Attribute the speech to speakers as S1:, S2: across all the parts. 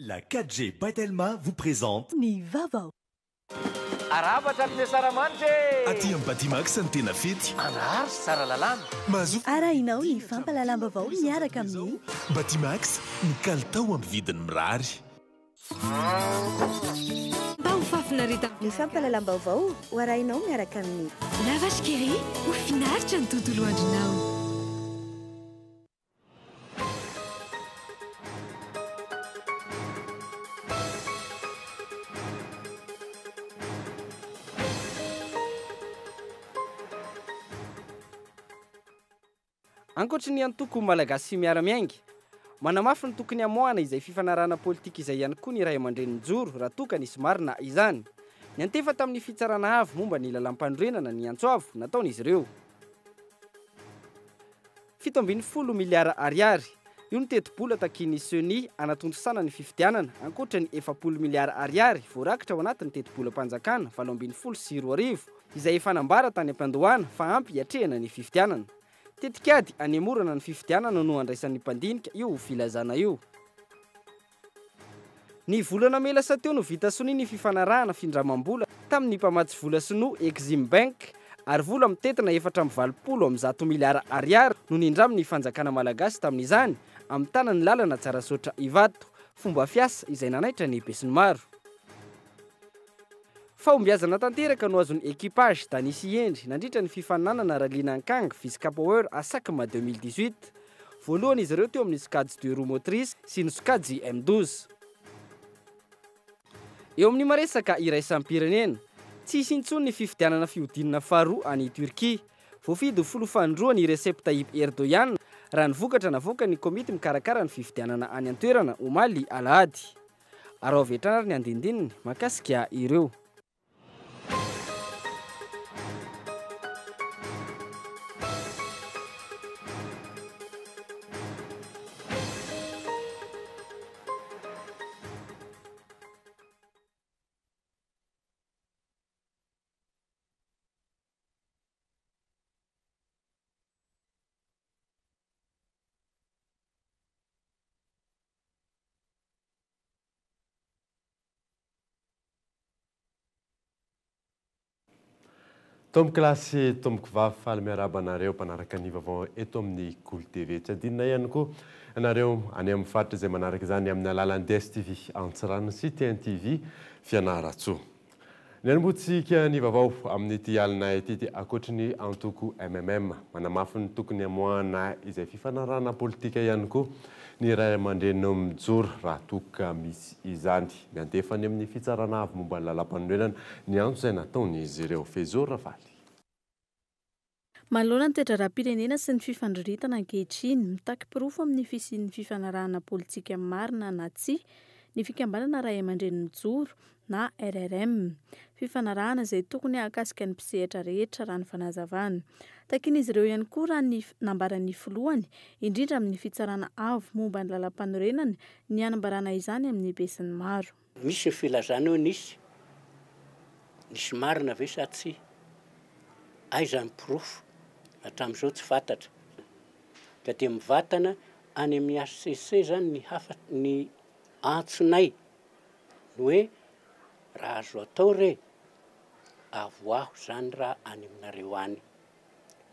S1: La 4G by Telma vous présente.
S2: Ny vaovao.
S3: Arahaba hatramin'ny Asaramanitra e!
S1: Aty amin'ny Batimax ny tena fety.
S3: Andraharo sy Tsaralalàna.
S1: Mahazoa.
S2: Arahinao ny fampahalalam-baovao miaraka amin'ny.
S1: Batimax, ny kalitao amin'ny vidiny mirary.
S4: Mba ho fahafinaretana.
S2: Ny fampahalalam-baovao ho arahinao miaraka amin'ny.
S4: La Vache qui rit, ho finaritra ny tontolo andronao.
S5: Ankoatry ny antoko Malagasy Miara-Miainga, manamafy ny tokony hamoahana izay fifanarahana politika izay ihany koa ny ray aman-dreny mijoro raha toa ka nisy marina izany. Niantefa tamin'ny fitsarana avo momba ny lalàmpanorenana ny antso avo nataon'izy ireo. 17 miliara ariary, io no tetibola takian'ny Ceni hanatontosana ny fifidianana, ankoatra ny 40 miliara ariary voarakitra ao anatin'ny tetibolam-panjakana 2018, izay efa nambara tany am-piandohana fa ampy hiatrehana ny fifidianana. Tetikady hanemorana ny fifidianana no andraisan'ny mpandinika io filazana io. Ny volana mey lasa teo no vita sonia ny fifanarahana findramam-bola tamin'ny mpamatsy vola sinoa Exim Bank ary vola mitentina 184 miliara ariary no nindramin'ny fanjakana malagasy tamin'izany hamitana ny lalana Tsarasaotra Ivato, fomba fiasa izay nanaitra ny besinimaro. Fahombiazana tanteraka no azon'ny Equipage Dany sy Hendry nandritra ny fifaninanana Rallye Nankang Visca Power Asakma 2018. Voalohany izy ireo teo amin'ny sokajy deux roues motrices sy ny sokajy M 12. Eo amin'ny maresaka iraisam-pirenena, tsy hisy intsony ny fifidianana fihodinana faharoa any Turquie. Voafidy ho filoha fanindroany i Recep Tayyip Erdogan, raha ny vokatra navoakan'ny komity mikarakara ny fifidianana any an-toerana omaly alahady. Araho avy hatrany ary ny andindininy mahakasika ireo.
S6: Tompoko lahy sy tompoko vavy, faly miarahaba anareo mpanaraka ny vaovao eto amin'ny Kolo TV. Tsy adinona ihany koa ianareo any amin'ny faritra izay manaraka izany amin'ny alalan'ny DSTV Antsiranana sy TNTV Fianarantsoa. Ny hanombohantsika ny vaovao amin'ity alina ity dia ankoatry ny antoko MMM, manamafy ny tokony hamoahana izay fifanarahana politika ihany koa ny ray aman-dreny mijoro raha toa ka misy izany. Miantefa any amin'ny fitsarana avo momba ny lalàmpanorenana ny antso izay nataon'izy ireo. Fehizoro Ravaly.
S7: Manoloana ny toe-draharaham-pirenena sy ny fifandroritana ankehitriny, mitaky porofo amin'ny fisian'ny fifanarahana politika marina na tsia ny fikambanana Raiamandreny Mijoro na rrm. Fifanarahana izay tokony hahakasika ny mpisehatra rehetra, raha ny fanazavana. Takian'izy ireo ihany koa raha ny nambaran'ny filohany, indrindra amin'ny fitsarana avo momba ny lalàmpanorenana, ny hanambarana izany amin'ny besinimaro.
S8: Misy ny filazana hoe nisy, nisy marina ve sa tsia? Aiza ny porofo? Hatramin'izao tsy fantatra. Ka dia mivatana any amin'ny HCC izany ny hafa, ny antsonay ny hoe raha azo atao re, avoaho izany raha any aminareo any.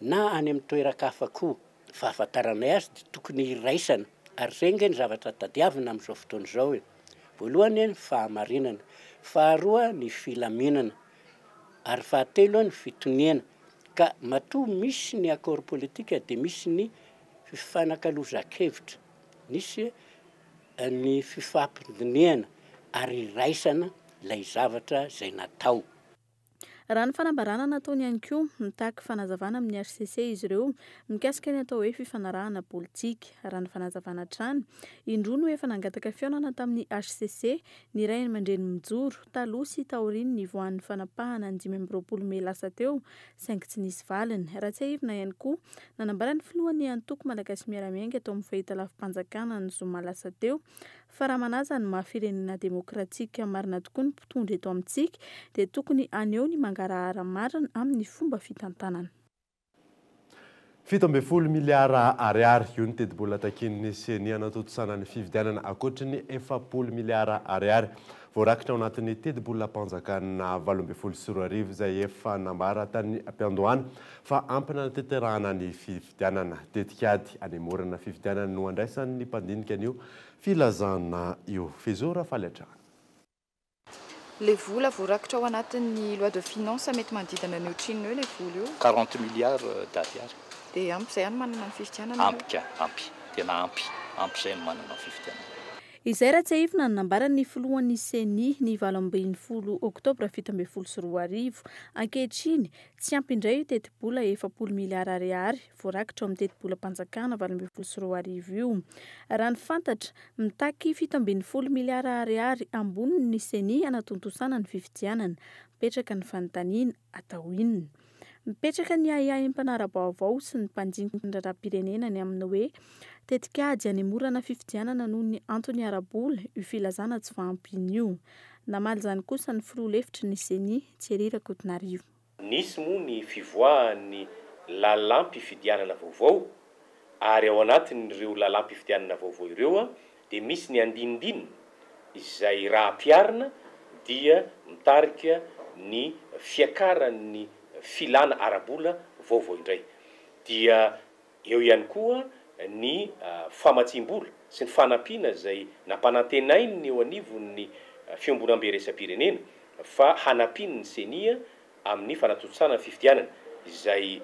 S8: Na any amin'ny toeran-kafa koa. Fahafantaranay azy dia tokony hiraisana ary izay ange ny zavatra tadiavina amin'izao fotoana izao e. Voalohany ny fahamarinana, faharoa ny filaminana ary fahatelo ny fitoniana. Ka matoa misy ny accord politique dia misy ny fifanakalozan-kevitra, misy ny fifampidinihana ary iraisana ilay zavatra izay natao.
S7: Raha ny fanambarana nataony ihany koa, mitaky fanazavana amin'ny hcc izy ireo mikasika ny atao hoe fifanarahana politika. Raha ny fanazavana hatrany, indroa no efa nangataka fihaonana tamin'ny hcc ny ray aman-dreny mijoro, taloha sy taorian'ny nivoahan'ny fanapahana ny 25 mey lasa teo, saingy tsy nisy valiny. Raha tsiahivina ihany koa, nanambara ny filohan'ny antoko Malagasy Miara-Miainga tao amin'ny fahitalavi-panjakana ny zoma lasa teo fa raha manaja ny maha firenena demokratika marina tokoa ny mpitondra eto amintsika dia tokony haneho ny mangarahara marina amin'ny fomba fitantanana.
S6: 17 miliara ariary io ny tetibola takian'ny CENI hanatontosana ny fifidianana ankoatry ny 40 miliara ariary voarakitra ao anatin'ny tetibolam-panjakana 2018 izay efa nambara tany am-piandohana fa ampy nanatanterahana ny fifidianana. Tetikady hanemorana fifidianana no andraisan'ny mpandinika an'io filazana io. Fezo Rafaly hatrany.
S9: Le vola voarakitra ao anatin'ny loi de finance mety manodidina ny ohatrinona eo le vola io?
S10: 40 milliards d'ariary.
S9: Dia ampy izay hanomanana ny fifidianana?
S10: Ampy ka, ampy. Tena ampy. Ampy izay hanomanana ny fifidianana.
S7: Izay raha tsiahivina ny nambaran'ny filohan'ny Ceni ny 18 oktobra 2017. Ankehitriny, tsy ampy indray io tetibola 40 miliara ariary voarakitra ao amin'ny tetibolam-panjakana 2018 io. Raha ny fantatra, mitaky 17 miliara ariary amboniny ny Ceni hanatontosana ny fifidianana. Mipetraka ny fanontaniana, atao inona? Mipetraka ny ahiahin'ny mpanara-baovao sy ny mpandinika ny raharaham-pirenena ny amin'ny hoe tetikady hanemorana fifidianana noho ny antony ara-bola io filazana tsy fahampiana io. Namaly izany kosa ny filoha lefitry ny Ceni, Thierry Rakotonarivo.
S11: Nisy moa ny fivoahan'ny lalàm-pifidianana vaovao ary ao anatin'ireo lalàm-pifidianana vaovao ireo dia misy ny andinindininy izay raha ampiharina dia mitarika ny fiakaran'ny filàna ara-bola vaovao indray. Dia eo ihany koa ny famatsiam-bola sy ny fanampiana izay nampanantenain'ny eo anivon'ny Fiombonambe iraisam-pirenena fa hanampiany ny Ceni amin'ny fanatontosana ny fifidianana izay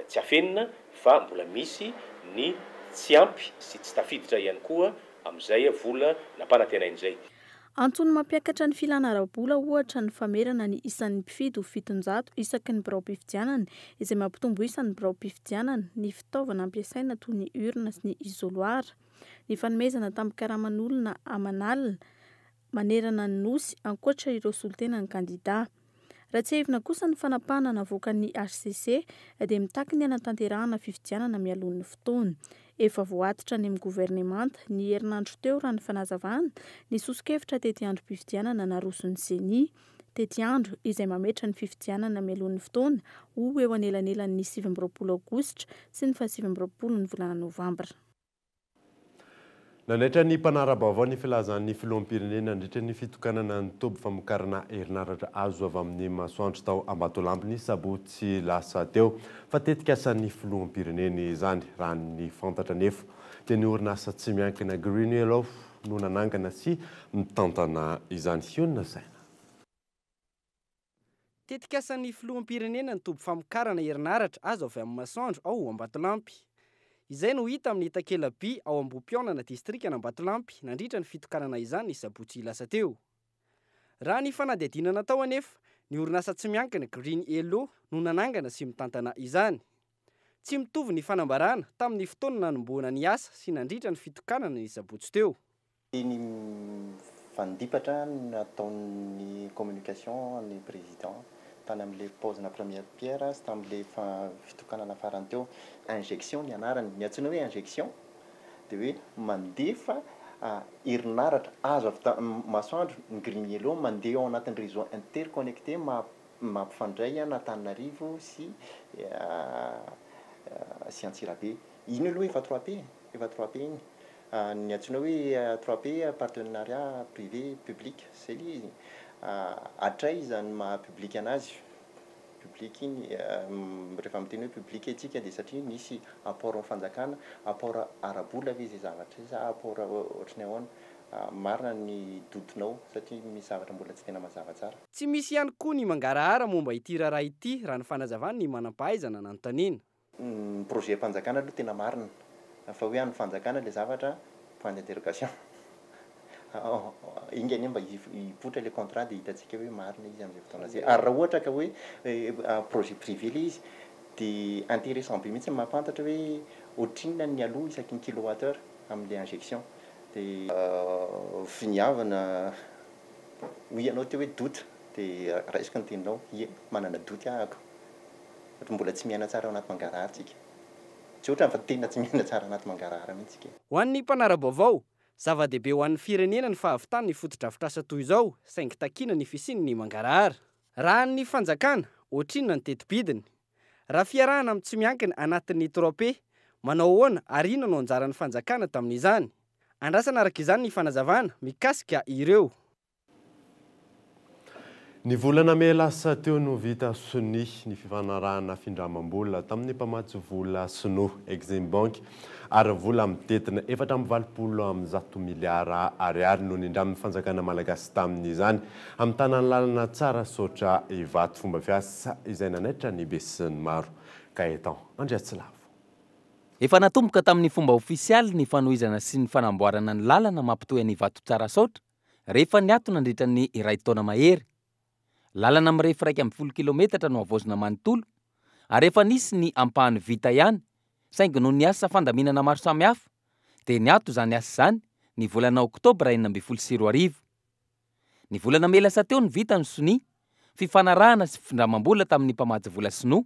S11: tsy afenina fa mbola misy ny tsy ampy sy tsy tafiditra ihany koa amin'izay vola nampanantenaina izay.
S7: Antony mampiakatra ny filana ara-bola ohatra ny famerana ny isan'ny mpifidy ho 700 isaky ny biraom-pifidianana izay mampitombo isa ny biraom-pifidianana, ny fitaovana ampiasaina toy ny urne sy ny isoloir, ny fanomezana tambin-karaman'olona aman'alina manerana ny Nosy ankoatra ireo solontenan'ny kandidà. Raha tsiahivina kosa ny fanapahana navoakan'ny HCC dia mitaky ny hanatanterahana fifidianana mialoha ny fotoana. Efa voatitra any amin'ny governemanta ny herinandro teo raha ny fanazavana ny soso-kevitra tetiandrom-pifidianana naroson'ny Ceni. Tetiandro izay mametra ny fifidianana mialoha ny fotoana ho eo anelanelan'ny 29 aogositra sy ny faha 29 ny volana novambra.
S6: Nanaitra ny mpanara-baovao ny filazan'ny filoham-pirenena nandritra ny fitokanana ny toby famokarana herinaratra azo avy amin'ny masoandro tao Ambatolampy ny sabotsy lasa teo fa tetikasan'ny filoham-pirenena izany. Raha ny fantatra anefa dia ny orinasa tsy miankina Green Yellow no nanangana sy mitantana izany. Hionona saina.
S5: Tetikasan'ny filoham-pirenena ny toby famokarana herinaratra azo avy amin'ny masoandro ao Ambatolampy. Izay no hita amin'ny takela-by ao Ambohipihaonana distrikan'Ambatolampy nandritra ny fitokanana izany ny sabotsy lasa teo. Raha ny fanadihadiana natao anefa, ny orinasa tsy miankina Green Yellow no nanangana sy mitantana izany. Tsy mitovy ny fanambarana tamin'ny fotoana nanombohana ny asa sy nandritra ny fitokanana ny sabotsy teo.
S12: Teny mifandipatra nataon'ny communication ny président tany amin'ilay pose na première pierre sy tamin'ilay fitokanana farany teo. Injection ny anarany, ny antsoina hoe injection dia hoe mandefa herinaratra azo avy masoandro ny Green Yellow mandeha ao anatin'ny réseau interconnecté mampifandray an'Antananarivo sy sy Antsirabe. Iny aloha efa 3P, efa 3P iny. Ny antsoina hoe 3P partenariat privé public zay le izy. Hatraiza ny maha public anazy? Public iny, rehefa miteny hoe public isika dia satria nisy apport ny fanjakana, apport ara-bola ve izay zavatra izay sa apport ohatry ny ahoana? Marina ny doute-nao satria misy zavatra mbola tsy tena mazava tsara.
S5: Tsy misy ihany koa ny mangarahara momba ity raharaha ity raha ny fanazavan'ny manam-pahaizana nanontaniana.
S12: Ny projet mpanjakana aloha tena marina fa hoe an'ny fanjakana le zavatra point d'interrogation. Inga anie mba hipoitra le contrat dia hitantsika hoe marina izy amin'izay fotoana izay. Ary raha ohatra ka hoe projet privé le izy dia intéressant be mihitsy ny mahafantatra hoe ohatrinona ny aloha isaky ny kilowatt heure amin'ilay injection. Dia finiavana hoy ianao teo hoe doute dia raisiko ny teninao, ie manana doute ahako. Satria mbola tsy miaina tsara ao anaty mangarahara tsika. Tsy ohatrany fa tena tsy miaina tsara anaty mangarahara mihitsy tsika.
S5: Ho an'ny mpanara-baovao, zava-dehibe ho an'ny firenena ny fahavitan'ny fotodrafitrasa toy izao, saingy takiana ny fisian'ny mangarahara. Raha ny fanjakana, ohatrinona ny teti-bidiny? Raha fiarahana amin'ny tsy miankina anatin'ny trois P, manao ahoana ary inona no anjaran'ny fanjakana tamin'izany? Andrasana araka izany ny fanazavana mikasika ireo.
S6: Ny volana mey lasa teo no vita sonia ny fifanarahana findramam-bola tamin'ny mpamatsy vola sinoa Exim Bank ary vola mitentina 184 miliara ariary no nindramin'ny fanjakana malagasy tamin'izany hamitana ny lalana Tsarasaotra Ivato, fomba fiasa izay nanaitra ny besinimaro. Gaëtan Andriatsilavo.
S13: Efa natomboka tamin'ny fomba ofisialy ny fanohizana sy ny fanamboarana ny lalana mampitohy an'Ivato Tsarasaotra rehefa niato nandritra ny iray taona mahery. Lalana mirefy 11 kilometatra no havaozina manontolo ary efa nisy ny ampahany vita ihany saingy noho ny asa fandaminana maro samihafa dia niato izany asa izany ny volana oktobra 2016. Ny volana mey lasa teo no vita ny sonia fifanarahana sy findramam-bola tamin'ny mpamatsy vola sinoa,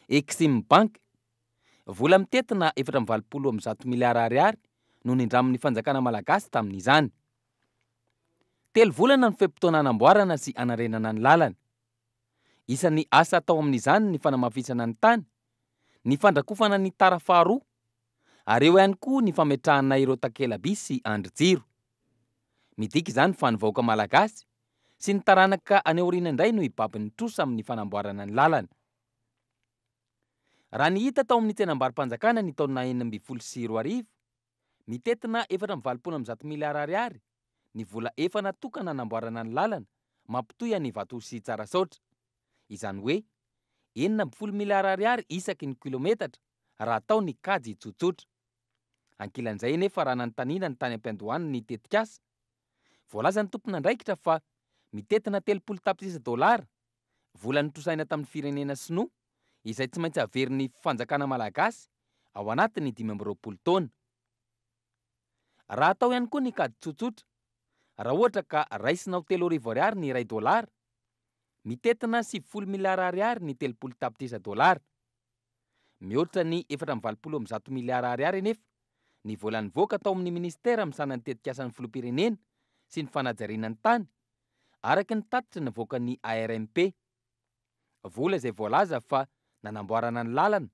S13: Exim Bank. Vola mitentina 184 miliara ariary no nindramin'ny fanjakana malagasy tamin'izany. 3 volana ny fe-potoana hanamboarana sy hanarenana ny lalana. Isan'ny asa atao amin'izany ny fanamafisana ny tany, ny fandrakofana ny tara faharoa, ary eo ihany koa ny fametrahana ireo takela-by sy andrin-jiro. Midika izany fa ny vahoaka malagasy sy ny taranaka any aoriana indray no hibaby ny trosa amin'ny fanamboarana ny lalana. Raha ny hita tao amin'ny tsenambaro-panjakana ny taona 2016, mitentina 184 miliara ariary ny vola efa natokana hanamboarana ny lalana mampitohy an'Ivato sy Tsarasaotra. Izany hoe 16 miliara ariary isaky ny kilometatra raha atao ny kajy tsotsotra. Ankilan'izay anefa raha nanontaniana ny tany am-piandohana ny tetikasa, voalazan'ny tompon'andraikitra fa mitentina 30 tapitrisa dolara vola notrosaina tamin'ny firenena sinoa izay tsy maintsy averin'ny fanjakana malagasy ao anatin'ny 25 taona. Raha atao ihany koa ny kajy tsotsotra, raha ohatra ka raisina ho 3000 ariary ny iray dolara, mitentina 90 miliara ariary ny 30 tapitrisa dolara. Mihoatra ny 184 miliara ariary anefa ny vola nivoaka tao amin'ny minisitera misahana ny tetikasan'ny filoham-pirenena sy ny fanajariana ny tany, araka ny tatitra navoakan'ny ARMP. Vola izay voalaza fa nanamboarana ny lalana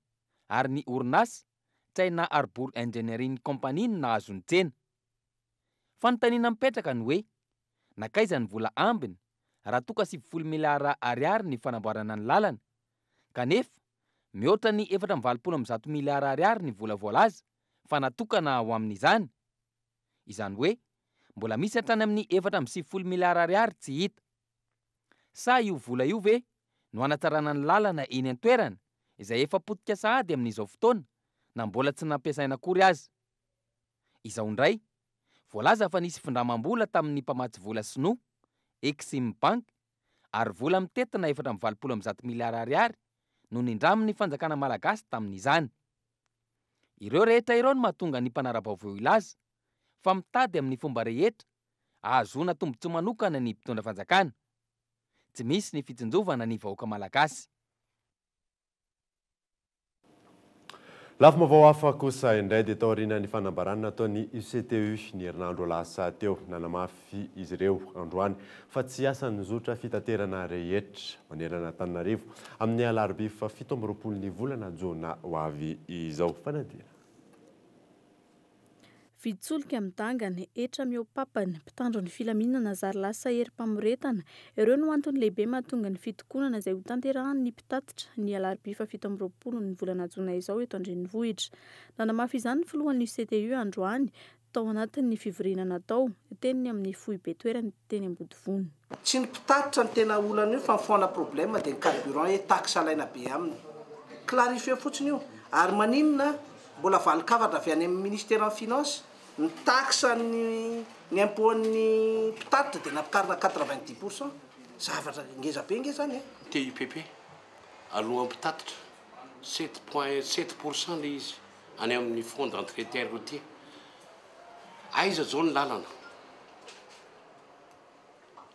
S13: ary ny orinasa China Harbour Engineering Company no nahazo ny tsena. Fanontaniana mipetraka ny hoe, nankaiza ny vola ambiny raha toa ka 90 miliara ariary ny fanamboarana ny lalana, kanefa mihoatra ny 184 miliara ariary ny vola voalaza fa natokana ho amin'izany? Izany hoe, mbola misy hatrany amin'ny 94 miliara ariary tsy hita. Sa io vola io ve no hanatsarana ny lalana eny an-toerana izay efa potika sahady amin'izao fotoana na mbola tsy nampiasaina akory aza? Izao indray, voalaza fa nisy findramam-bola tamin'ny mpamatsy vola sinoa, Exim Bank, ary vola mitentina 184 miliara ariary no nindramin'ny fanjakana malagasy tamin'izany. Ireo rehetra ireo no mahatonga ny mpanara-baovao hilaza fa mitady amin'ny fomba rehetra ahazoana tombontsoa manokana ny mpitondra fanjakana. Tsy misy ny fitsinjovana ny vahoaka malagasy.
S6: Lafim-baovao hafa kosa indray dia taorian'ny fanambarana nataon'ny UCTU ny herinandro lasa teo. Nanamafy izy ireo androany fa tsy hiasa ny zotra fitaterana rehetra manerana Antananarivo amin'ny alarobia faha 27 ny volana jona ho avy izao. Fanadina.
S7: Vidin-tsolika midangana, hetra mihoa-papana, mpitandro ny filaminana zary lasa herim-pamoretana. Ireo no antony lehibe mahatonga ny fitokonana izay hotanterahan'ny mpitatitra ny alarobia faha 27 ny volana jona izao eto an-drenivohitra. Nanamafy izany ny filohan'ny UCTU androany tao anatin'ny fivoriana natao teny amin'ny foibe toerany teny Ambodivona.
S14: Tsy ny mpitatitra ny tena olana io fa ny foana problème dia ny carburant hoe taxe alaina be aminy. Clarifier fotsiny io. Ary maninona mbola valin-kafatra avy any amin'ny ministère ny finance ny taxe ny ny impôt ny mpitatitra dia nampikarina 90%. Zavatra ngeza be nge zany e.
S15: TIPP alohan'ny mpitatitra 7,7% le izy any amin'ny fonds d'entretien routier. Aiza zao ny lalana?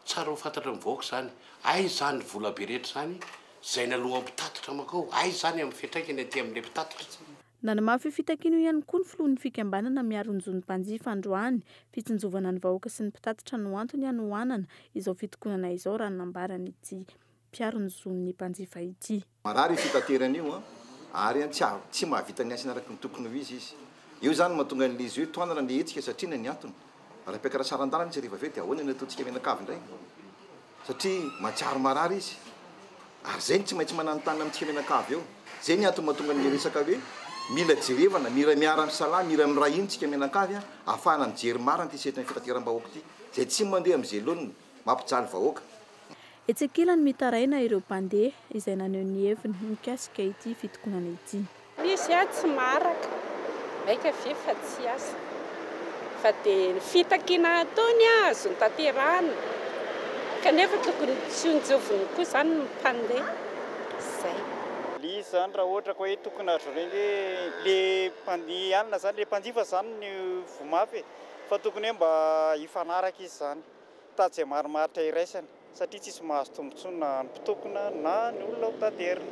S15: Tsara ho fantatra ny vahoaka zany. Aiza zany vola be rehetra zany zay nalohan'ny mpitatitra makao? Aiza zany amin'ny fiantraikany aty amin'ilay mpitatitra?
S7: Nanamafy fitakiana io ihany koa ny filohan'ny fikambanana miaro ny zon'ny mpanjifa androany. Fitsinjovana ny vahoaka sy ny mpitatitra no antony hanohanana izao fitokonana izao raha nambaran'ity mpiaro ny zon'ny mpanjifa ity.
S16: Marary io fitaterana io a. ary tsy tsy mahavita ny asany araka ny tokony ho izy izy. Eo izany no mahatonga an'ilay izy hoe tohanana ilay hetsika satria inona ny antony? Raha hampiakatra saran-dalana izy rehefa avy eo dia ahoana ny ataontsika mianakavy indray? Satria mahatsiaro marary izy. Ary izay no tsy maintsy mananontanona amintsika mianakavy eo. Izay ny antony mahatonga an'ilay resaka hoe mila jerevana, mila miara-misalahy, mila miray hina isika mianakavy ahafahana mijery marina ity sehatry ny fitateram-bahoaka ity. Izay tsy mandeha amin'izay laoniny, mampijaly vahoaka.
S7: Etsy ankilany mitaraina ireo mpandeha izay naneho ny heviny mikasika ity fitokonana ity.
S17: Misy ahy tsy maharaka, maika ve fa tsy asa. Fa dia ny fitakiana ataony azony tanterahina kanefa tokony tsinjoviny koa izany ny mpandeha. Izay.
S18: Le izy zany raha ohatra ka hoe tokony azo reny hoe le mpandeha alina zany, le mpanjifa zany no voa mafy e, fa tokony hoe mba hifanaraka izy zany. Mitady izay marimaritra iraisana satria tsisy mahazo tombontsoa na ny mpitokona na ny olona ho taterina.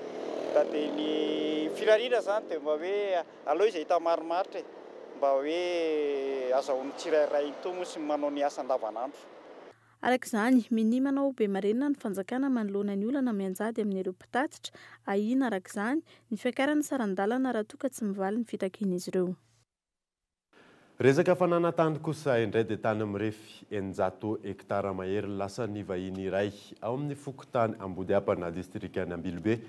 S18: Ka dia ny firariana izany dia mba hoe aleo izy hahita marimaritra e! Mba hoe azahoan'ny tsirairay itony moa sy manao ny asa andavanandro.
S7: Araka izany, minia manao be marenina ny fanjakana manoloana ny olana mianjady amin'ireo mpitatitra. Ahiana araka izany, ny fiakaran'ny saran-dalana raha toa ka tsy mivaly ny fitakian'izy ireo.
S6: Resaka fananan-tany kosa indray dia tany mirefy 600 hektara mahery lasan'ny vahiny iray ao amin'ny fokontany Ambodiampana, distrikan'i Ambilobe,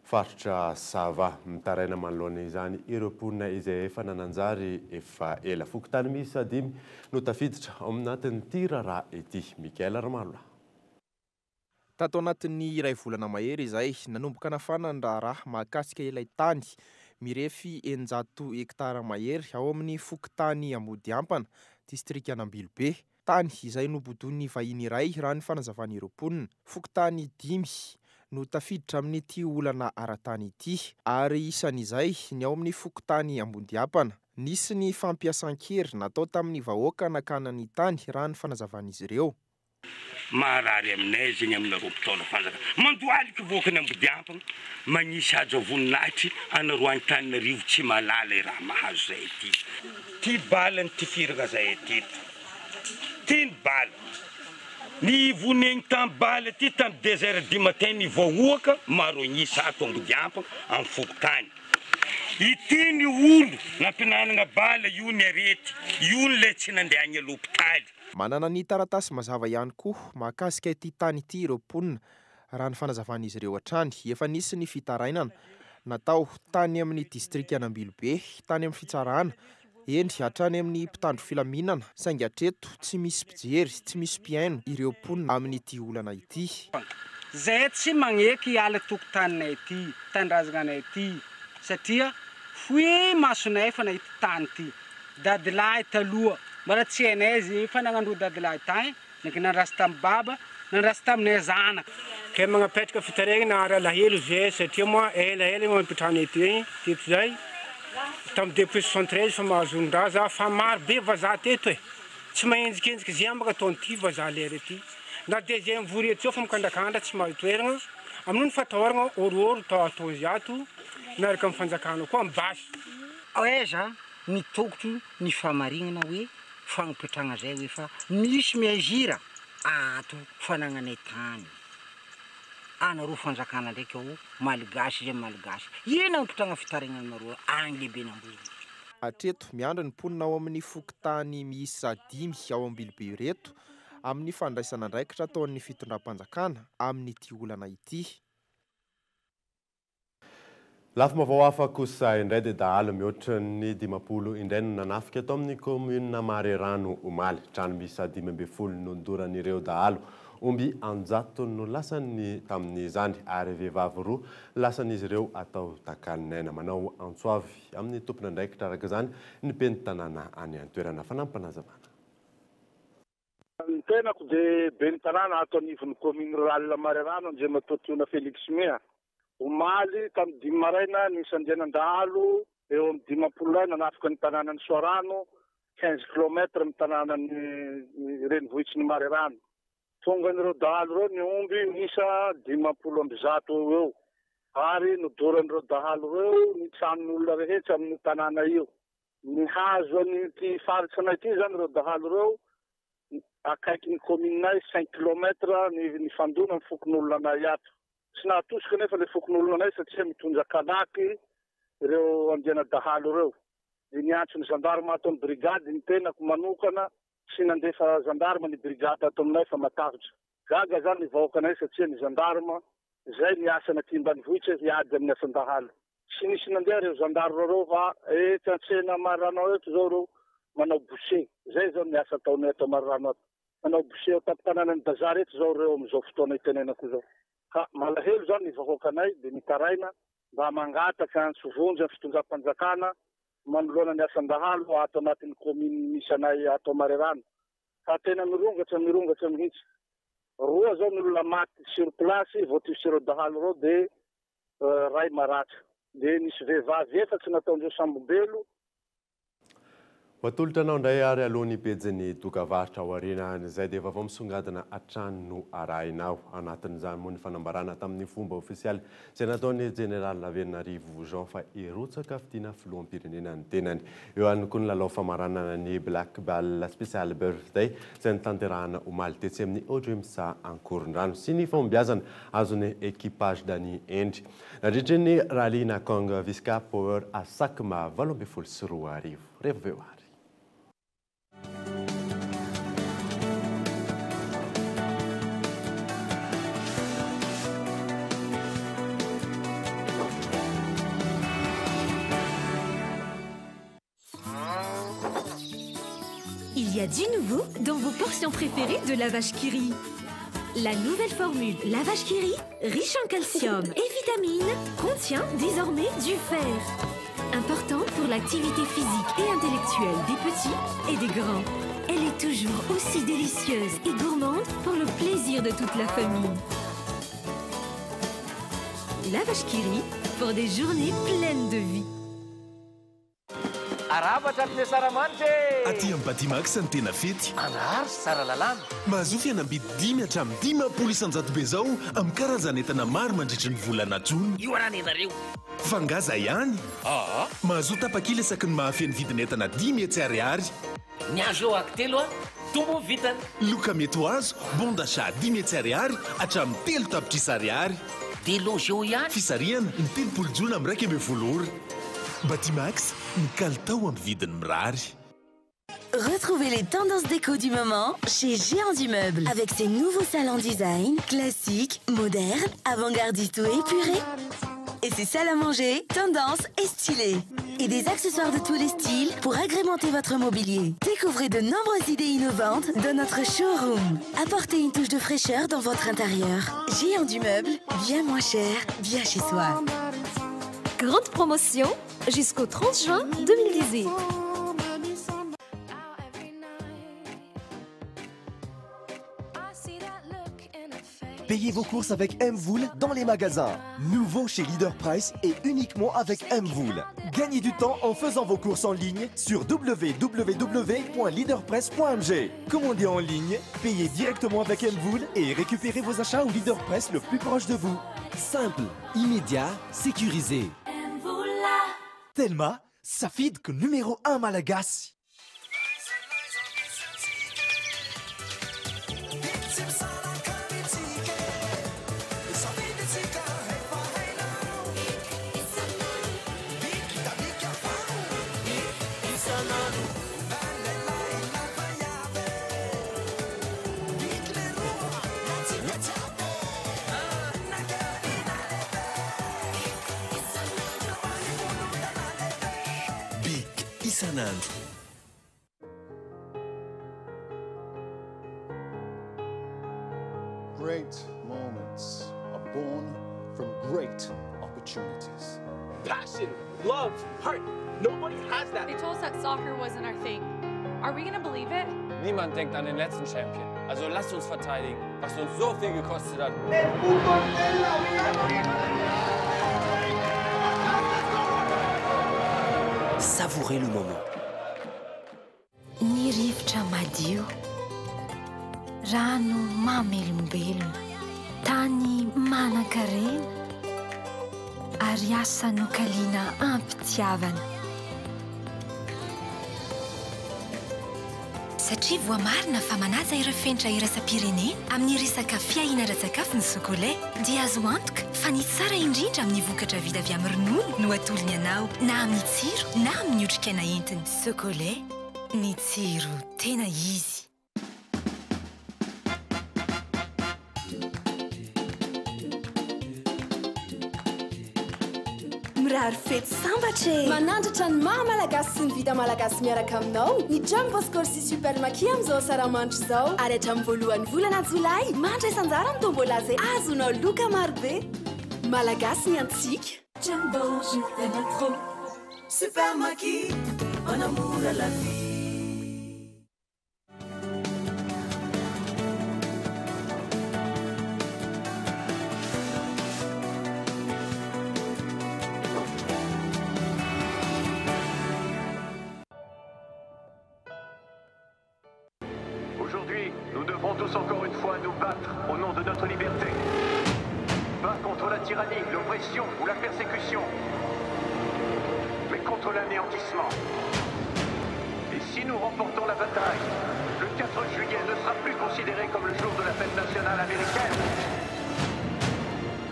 S6: faritra Sava. Mitaraina manoloana izany ireo mponina izay efa nananjary efa ela. Fokontany miisa dimy no tafiditra ao anatin'ity raharaha ity. Mickaël Ramalolahy.
S19: Tato anatin'ny iray volana mahery izay, nanomboka nafana ny raharaha mahakasika ilay tany mirefy 600 hektara mahery ao amin'ny fokontany Ambodiampana, distrikan'Ambilobe. Tany izay nobodoin'ny vahiny iray raha ny fanazavan'ireo mponina. Fokontany dimy no tafiditra amin'ity olana ara-tany ity ary isan'izay ny ao amin'ny fokontany Ambodiampana. Nisy ny fampiasan-kery natao tamin'ny vahoaka nakana ny tany raha ny fanazavan'izy ireo.
S15: Maharary aminay zegny aminareo mpitondra fanjakana mandohaliky voaka ny Ambodiampagna magnisy haja voninahitry anareo Antananarivo tsy mahalala i raha mahazo zahay ty. Ty bala nitifiragna zahay teto ty ny bala ny vonegny tam bala ty tam deux heures du matin ny vahoaka maro agnisa ato Ambodiampagna am fokontany ity ny olo nampinanagna bala io ny arety io ny lay tsy nandeha agny alopitaly.
S19: Manana ny taratasy mazava ihany koa mahakasika ity tany ity ireo mponina, raha ny fanazavan'izy ireo hatrany. Efa nisy ny fitarainana natao tany amin'ny distrikan'Ambilobe, tany amin'ny fitsarana, eny hatrany amin'ny mpitandro filaminana, saingy hatreto tsy misy mpijery, tsy misy mpihaino ireo mponina amin'ity olana ity.
S20: Zay tsy magneky hiala tokotaninay ty, tanindrazagna ty, satria fohy masonay fa nahita tany ty. Dadilahy taloha, mbola tsy hainay izy fa nagnandroa dadilahy tagny, ndraiky nandrasa tamin'ny baba, nandrasa taminay zanaka.
S21: Ke magnapetraka fitaraigna ary alahelo zay satria moa elaela io nampitrahana eto igny teto zay, tamin'ny depuis 73 fa mahazo olon-draza fa maro be vazaha teto e, tsy mahenjikenjiky zay ambaka ataon'ity vazaha lera ity, na dia zay mivory eto zao fa mikandrakandra tsy mahazo toeragna, amin'io ny fatahoragna horohoro ataon'izy ato miaraka amin'ny fanjakana koa amin'ny basy.
S22: Aiza ny tokotro ny famarignana hoe fagnopetragna zay hoe fa misy mesure ato fanagnanay tany anareo fanjakana ndraiky ao malgasy zay malgasy ino agnopetragna fitaraigna agny lehiben'Ambohimanitra.
S19: Hatreto, miandry ny mponina ao amin'ny fokontany miisa dimy ao Ambilobe ireto amin'ny fandraisana andraikitra ataon'ny fitondram-panjakana amin'ity olana ity.
S6: Lafim-baovao hafa kosa indray dia dahalo mihoatra ny 50 indray no nanafika tao amin'ny kaominina Marerano omaly. Trano miisa 15 no nodoran'ireo dahalo. Omby an-jatony no lasany tamin'izany ary vehivavy roa lasan'izy ireo atao takalon'aina. Manao antso avy amin'ny tompon'andraikitra araka izany ny ben'ny tanàna any an-toerana. Fanampinazavana.
S23: Ny tenako dia ben'ny tanàna ato anivon'ny commune rurale Marerano, Andriamatoa Tiona Felix Mea. Omaly tamin'ny dimy maraina nisy andianan-dahalo eo amin'ny 50 lahy nanafika ny tanànan'i Soarano, 15 kilomètre ny tanànan'ny renivohitry ny Marerano. Tongan'ireo dahalo ireo ny omby miisa 150 eo ho eo ary nodoran'ireo dahalo ireo ny tranon'olona rehetra amin'io tanàna io. Nihazo an'ity faritra anay ity izany ireo dahalo ireo, akaikin'ny kaomininay, cinq kilomètres ny nifandona ny fokonolona anay ato. Tsy nahatosika anefa ilay fokonolona anay satria mitondra kalaky ireo andiana dahalo ireo. Dia niantso ny zandarma ato amin'ny brigady ny tenako manokana sy nandefa zandarma ny brigady ato aminay fa matahotra. Gaga zany ny vahoakanay satria ny zandarma izay ny asany aty ambanivohitra hiady amin'ny asan-dahalo. Tsy nisy nandeha ireo zandarma ireo fa etsy an-tsena Marirano eto izao ireo manao boucher. Izay izao ny asa ataonay ato Marirano ato. Manao boucher ao tampon-tanànan'i Bazary eto izao ireo amin'izao fotoana itenenako izao. Ka malahelo izany ny vahoakanay dia mitaraina mba mangataka antso vonjy amin'ny fitondram-panjakana manoloana ny asan-dahalo ato anatin'ny kaominina misy anay ato Marirano. Fa tena mirongatra mirongatra mihitsy. Roa zao ny olona maty sur place voatifits'ireo dahalo ireo dia ray maratra. Dia nisy vehivavy efatsy nataondreo sambobelo.
S6: Ho atolotra anao indray ary aloha ny pejin'ny dokavarotra ao aorianan'izay dia vaovao misongadina hatrany no arahinao. Anatin'izany moa ny fanambarana tamin'ny fomba ofisialy izay nataon'ny Jeneraly Ravelonarivo Jean fa hirotsaka fidiana filoham-pirenena ny tenany. Eo ihany koa ny lalao famaranana ny Black Ball Special Birthday izay notanterahana omaly tetsy amin'ny Odreams Ankorondrano sy ny fahombiazana azon'ny Equipage Dany Hendry nandritry ny Rallye Nakong Visca Power Asakma 2018. Revo veo ary.
S4: Il y a du nouveau dans vos portions préférées de Lavache Kiri. La nouvelle formule Lavache Kiri, riche en calcium et vitamines, contient désormais du fer. Important pour l'activité physique et intellectuelle des petits et des grands. Elle est toujours aussi délicieuse et gourmande pour le plaisir de toute la famille. Lavache Kiri pour des journées pleines de vie.
S1: Arahaba hatramin'ny le Saramanitra e!
S2: Aty amin'ny Batimax ny tena fety.
S1: Andraharo sy Tsaralalàna.
S2: Mahazoa fihenam-bidy 5 hatramin'ny 50% be izao amin'ny karazan'entana maro mandritry ny volana jona.
S1: Io ara nenareo.
S2: Fa nga zay ihany?
S1: Aa.
S2: Mahazoa tapakila isaky ny mahafeno vidin'entana 500 ariary.
S1: Ny azo eo aky telo a, tombony vitany.
S2: Loka mety ho azo, bon d'achat 500 ariary hatramin'ny 3 tapitrisa ariary.
S1: Dia loge eo ihany.
S2: Fisarihana, ny 30 jona amin'ny 11 ora. Batimax, ny kalitao amin'ny vidiny mirary.
S3: Retrouvez les tendances déco du moment chez Géant du Meuble. Avec ses nouveaux salons design, classiques, modernes, avant-gardistes ou épurés. Et ses salles à manger, tendance et stylées. Et des accessoires de tous les styles pour agrémenter votre mobilier. Découvrez de nombreuses idées innovantes dans notre showroom. Apportez une touche de fraîcheur dans votre intérieur. Géant du Meuble, bien moins cher, bien chez soi.
S4: Grande promotion jusqu'au 30 juin 2018.
S24: Payez vos courses avec MVola dans les magasins. Nouveau chez Leader Price et uniquement avec MVola. Gagnez du temps en faisant vos courses en ligne sur www.leaderpress.mg. Commandez en ligne, payez directement avec MVola et récupérez vos achats au Leader Price le plus proche de vous.
S25: Simple, immédiat, sécurisé.
S24: Telma, safidiko numéro 1 malagasy.
S2: Bic isan'andro.
S26: Great moments are born from great opportunities.
S27: Passion, love, heart. Nobody has that.
S28: They told us that soccer wasn't our thing. Are we gonna believe it?
S29: Niemand denkt an den letzten Champion. Also lasst uns verteidigen, was uns so viel gekostet hat.
S27: El fútbol es la vida.
S25: Savourez le moment.
S4: Ny rivotra madio, rano mamelombelona, tany manan-karena ary asa nokaliana am-pitiavana.
S5: Satria voamarina fa manaja ireo fenitra iraisam-pirenena amin'ny resaka fiahiana ara-tsakafo ny Socolait, dia azo antoka fa ny tsara indrindra amin'ny vokatra vita avy amin'ny ronono no atolony anao, na amin'ny tsiro na amin'ny otrikaina entiny. Socolait, ny tsiro tena izy.
S8: Mirary fety sambatra e! Manandratra ny maha Malagasy sy ny vita Malagasy miaraka aminao ny Jumbo Score sy Super Maki amin'izao asaramanitra izao. Ary hatramin'ny voalohan'ny volana jolay, mandraisa anjara amin'ny tombola izay ahazoanao loka marobe. Malagasy ny antsika.
S9: Jumbo, je t'aime trop. Super Maki, manamora la vie.
S10: Aujourd'hui, nous devrons tous encore une fois nous battre au nom de notre liberté. Pas contre la tyrannie, l'oppression ou la persécution, mais contre l'anéantissement. Et si nous remportons la bataille, le 4 juillet ne sera plus considéré comme le jour de la fête nationale américaine,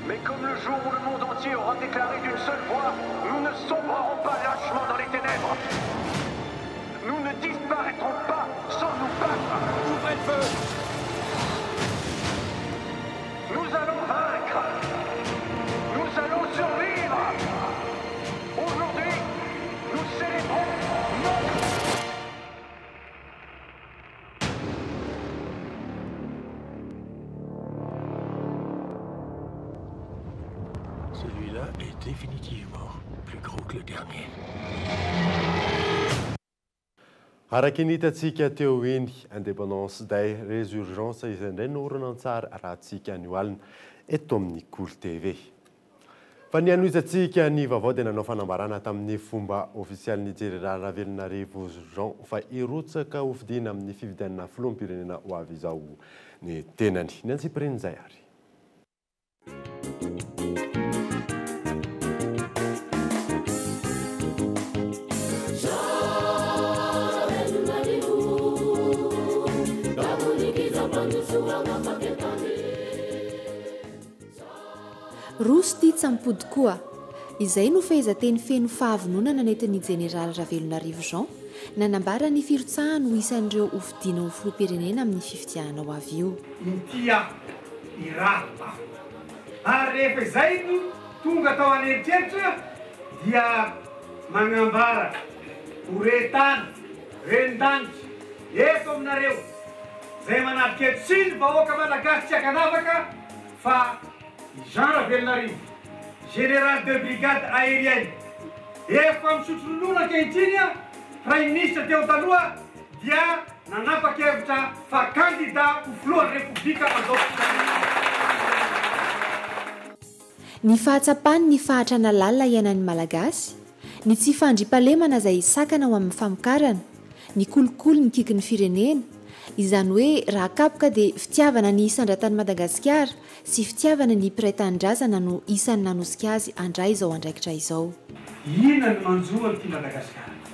S10: mais comme le jour où le monde entier aura déclaré d'une seule voix, nous ne sombrerons pas lâchement dans les ténèbres. Nous ne disparaîtrons pas sans nous battre. Ouvrez le feu Nous allons vaincre. Nous allons survivre. Aujourd'hui, nous célébrons notre...
S11: Celui-là est définitivement plus gros que le dernier.
S6: Araka ny hitantsika teo iny, Indépendance Day Résurgence izay indray no horonantsary arahantsika anio alina eto amin'ny Kolo TV. Fa ny hanohizantsika ny vaovao dia nanao fanambarana tamin'ny fomba ofisialy ny Jeneraly Ravelonarivo Jean fa hirotsaka hofidiana amin'ny fifidianana filoham-pirenena ho avy izao ny tenany. Ny antsipirian'izay ary.
S12: Roso ity tsy mipody koa. Izay no fehezanteny feno fahavononana nentin'ny Jeneraly Ravelonarivo Jean nanambara ny firotsahany ho isan'ireo hofidiana ho filoham-pirenena amin'ny fifidianana ho avy io.
S13: Inty aho, iraro aho. Ary rehefa izay no tonga tao an'eritreritra dia magnambara ho re tany, ren-danitra, eto aminareo izay manatrika eto sy ny vahoaka Malagasy tsy ankanavaka fa i Jean Ravelonarivo, Général de brigade aérienne, efa misotro ronono ankehitriny, Praiminisitra teo taloha dia nanapa-kevitra fa kandida ho filohan'ny Repoblika amin'izao fotoana izao.
S12: Ny fahatsapany ny fahatrana lalina iainan'ny Malagasy, ny tsy fandriampahalemana izay sakana ho amin'ny famokarana, ny kolikoly mikiky ny firenena, izany hoe raha akapoka dia fitiavana ny hisandratan'i Madagasikara sy fitiavana ny mpiray tanindrazana no isan'ny nanosika azy handray izao andraikitra izao.
S13: Inona no manjo an'ity Madagasikara ity?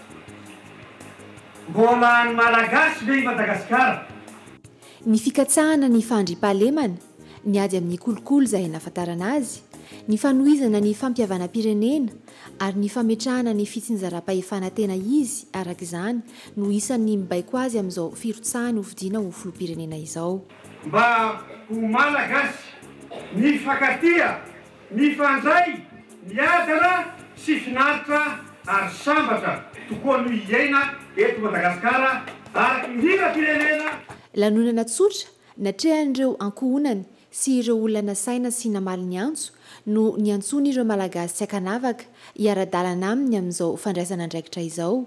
S13: Mbola an'ny Malagasy ve i Madagasikara?
S12: Ny fikatsahana ny fahandriampahalemana, ny ady amin'ny kolikoly izay nahafantarana azy, ny fanohizana ny fampihavanam-pirenena ary ny fametrahana ny fitsinjaram-pahefana tena izy araka izany no isan'ny mibaiko azy amin'izao firotsahany hofidiana ho filoham-pirenena izao.
S13: Mba ho Malagasy mifankatia, mifandray, miadana sy finaritra ary sambatra tokoa no hiaina eto Madagasikara araka ny hiram-pirenena.
S12: Lanonana tsotra Natrehan'ireo ankohonany sy ireo olona nasaina sy namaly ny antso no niantsoany ireo Malagasy tsy ankanavaka hiara-dalana aminy amin'izao fandraisana andraikitra izao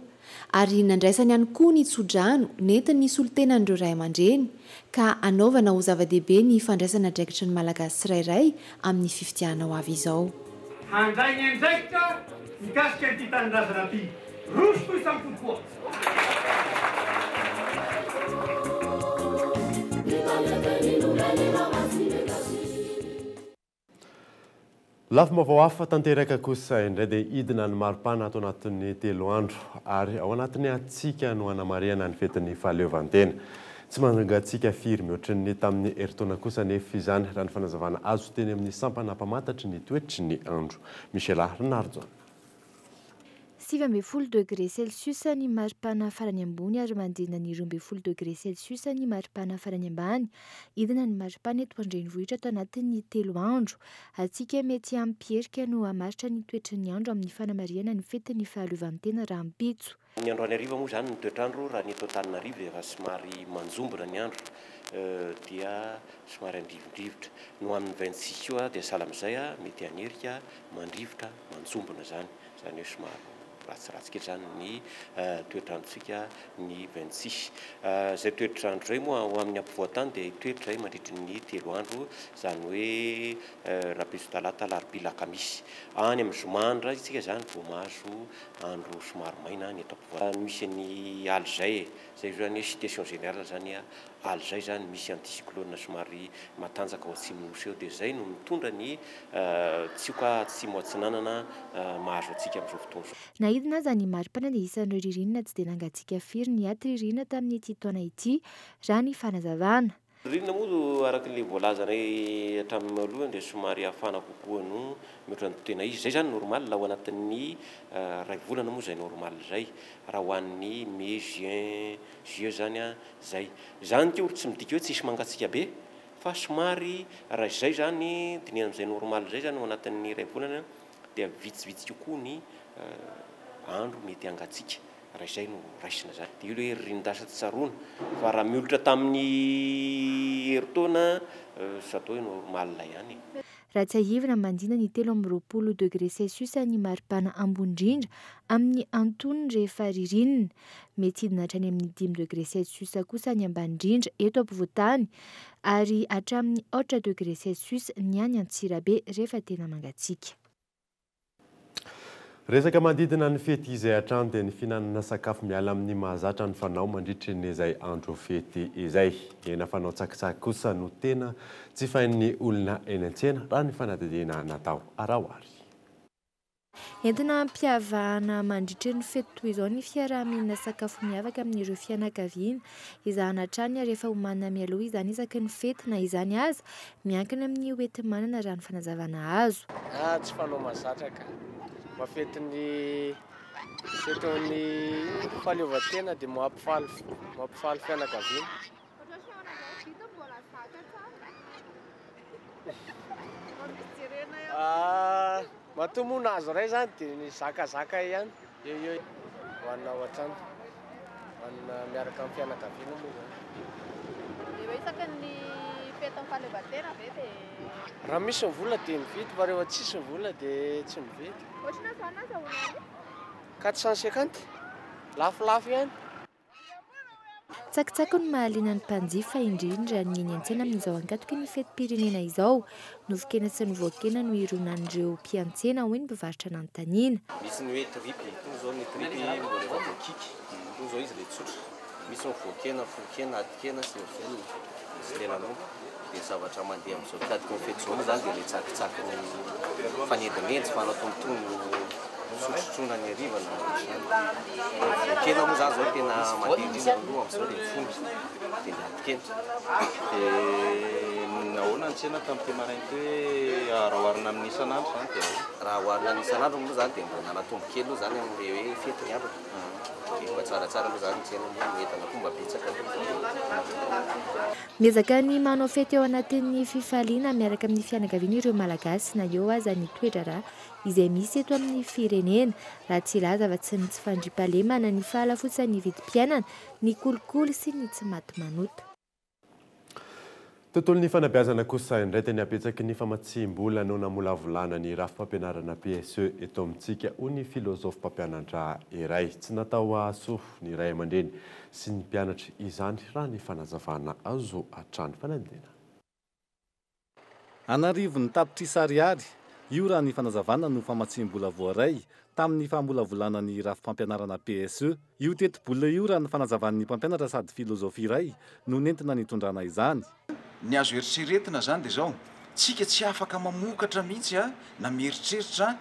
S12: ary nandraisany ihany koa ny tso-drano nentin'ny solontenan'ireo ray aman-dreny ka hanaovana ho zava-dehibe ny fandraisana andraikitry ny Malagasy tsirairay amin'ny fifidianana ho avy izao.
S13: Handray ny andraikitra mikasika an'ity tanindrazana ity. Roso toy samy kokoa.
S6: Lafim-baovao hafa tanteraka kosa indray dia hidina ny maripana ato anatin'ny 3 andro ary ao anatin'ny hatsiaka no hanamarihana ny fetin'ny fahaleovantena. Tsy mangatsiaka firy mihoatry ny tamin'ny herintaona kosa anefa izany raha ny fanazavana azo teny amin'ny sampana mpamantatry ny toetry ny andro. Michela Rinarison.
S12: 19 degré Celsius ny maripana farany ambony ary manodidina ny 12 degré Celsius ny maripana farany ambany. Hidina ny maripana eto an-drenivohitra ato anatin'ny 3 andro. Hatsiaka mety hampierika no hamaritra ny toetry ny andro amin'ny fanamarihana ny fetin'ny fahaleovantena rahampitso.
S7: Ny androany hariva moa izany ny toetr'andro raha ny eto Antananarivo dia efa somary manjombona ny andro dia somary andrivondrivotra. No amin'ny 26 koa dia sahala amin'izay mety hanerika mandrivotra manjombona izany. Izany hoe somary ratsiratsy kely izany ny toetr'androntsika ny 26. Izay toetr'andro izay moa ho amin'ny ampovoan-tany dia hitoetra izay mandritry ny 3 andro, izany hoe rahampitso talata, alarobia, alakamisy. Any amin'ny zoma indray isika izany vao mahazo andro somary maina ny eto ampovoan-tany. Misy ny alizay e, izay izany hoe situation générale izany alizay izany misy anticyclone somary matanjaka ao atsimon'ny nosy eo dia izay no mitondra ny tsioka atsimo atsinanana mahazo antsika amin'izao fotoana izao.
S12: Na hidina aza ny maripana dia isan'ireo ririnina tsy dia nangatsiaka firy ny aty ririnina tamin'ity taona ity raha ny fanazavana.
S7: Ririnina moa araka ilay voalazanay hatramin'ny voalohany dia somary hafana kokoa no mihoatra ny tena izy. Izay izany normal ao anatin'ny iray volana moa izay normal izay raha ho an'ny mai, juin, juillet izany izay. Izany koa tsy midika hoe tsisy mangatsiaka be fa somary raha izay izany dinihana amin'izay normal izay izany ao anatin'ny iray volana dia vitsivitsy kokoa ny andro mety hangatsiaka raha izay no raisina izany. Dia io ilay hoe ririn-dasa tsy tsaroana fa raha miolotra tamin'ny herintaona tsy atao hoe normal ihany e.
S12: Raha tsiahivina, manodidina ny 23 degré Celsius ny maripana ambony indrindra amin'ny antonony rehefa ririnina. Mety hidina hatrany amin'ny 5 degré Celsius kosa ny ambany indrindra eto ampovoan-tany ary hatramin'ny 4 degré Celsius ny any Antsirabe rehefa tena mangatsiaka.
S6: Resaka manodidina ny fety izay hatrany dia ny fihinanana sakafo miala amin'ny mahazatra ny fanao mandritry ny izay andro fety izay. Hena fanao tsakitsaky kosa no tena jifain'ny olona eny an-tsena raha ny fanadihadiana natao. Araho ary.
S12: Entina hampiavahana mandritry ny fety toy izao ny fiaraha-mihinana sakafo miavaka amin'ireo fianakaviana. Ezahana hatrany ary efa homanina mialoha izany isaky ny fety na izany aza miankina amin'ny hoenti-manana raha ny fanazavana azo.
S14: Tsy fanao mahazatra ka. Mba fetin'ny fetin'ny fahaleovantena dia mampifaly mampifaly fianakaviana. Matoa moa nahazo iray izany dia ny zakazaka ihany eo eo hohanina ao an-trano, hohanina miaraka amin'ny fianakaviana moa izany.
S28: Dia hoe isaky ny fetin'ny fahaleovantena ve dia
S14: Raha misy ny vola dia mividy fa rehefa tsisy ny vola dia tsy mividy.
S28: Ohatr'inona izany nazahoanareo?
S14: 450, lafolafo ihany.
S12: Tsakitsaky no mahaliana ny mpanjifa indrindra ny eny an-tsena amin'izao ankatoky ny fetim-pirenena izao. Nofon-kena sy ny voan-kena no ironan'ireo mpiantsena, hoy ny mpivarotra nanontaniana.
S15: Misy ny hoe tripy, itony izao ny tripy mbola efa voakiky, itony izao izy ilay tsotra. Misy ny voan-kena, foron-kena, atin-kena, cervelle sy lelan'omby. Dia ny zavatra mandeha amin'izao ankatoky ny fety izao moa izany dia ilay tsakitsaky fanendinendy, fanatontono sotrosotroina ny hariva na ohatr'izany. Ny voan-kena moa izany izao tena mandeha indrindra aloha amin'izao dia ny fomby dia ny atin-kena.
S16: Dia nahoana ny tsena tamin'ity maraina ity hoe raha oharina amin'ny isan'andro izany dia ahoana?
S15: Raha oharina amin'ny isan'andro moa izany dia mba nanatombo kely aloha izany amin'ilay hoe fety ny andro. Dia mba tsaratsara aloha izany ny tsena moa, ny entana koa mba betsaka aloha.
S12: Miezaka ny manao fety ao anatin'ny fifaliana miaraka amin'ny fianakaviana ireo Malagasy na eo aza ny toe-draharaha izay misy eto amin'ny firenena. Raha tsy hilaza afa-tsy ny tsy fandriampahalemana, ny fahalafotsan'ny vidim-piainana, ny kolikoly sy ny tsy maty manota.
S6: Tontolon'ny fanabeazana kosa indray dia ny habetsaky ny famatsiam-bola no namolavolana ny rafi-pampianarana PSE eto amintsika, hoy ny filôzôfy mpampianatra iray. Tsy natao hahasoa ny ray aman-dreny sy ny mpianatra izany raha ny fanazavana azo hatrany. Fanadihadiana.
S17: An'arivony tapitrisa ariary, io raha ny fanazavana no famatsiam-bola voaray tamin'ny famolavolana ny rafi-pampianarana PSE. Io tetibola io raha ny fanazavan'ny mpampianatra sady filôzôfy iray no nentina nitondrana izany.
S18: Ny azo eritreretina izany dia izao,
S1: Tsika tsy afaka mamokatra mihitsy na mieritreritra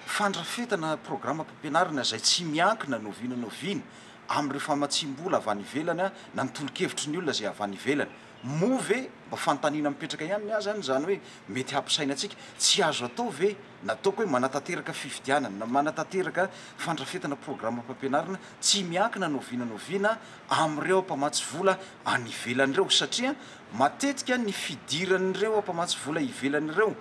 S1: fandrafetana programam-pampianarana izay tsy miankina n'oviana n'oviana amin'ireo famatsiam-bola avy any ivelany na ny tolo-kevitry ny olona izay avy any ivelany. Moa ve mba fanontaniana mipetraka ihany ny ahy izany izany hoe mety hampisaina antsika? Tsy azo atao ve na ataoko hoe manatanteraka fifidianana na manatanteraka fandrafetana programam-pampianarana tsy miankina n'oviana n'oviana amin'ireo mpamatsy vola any ivelany ireo satria matetika ny fidiran'ireo mpamatsy vola ivelany ireo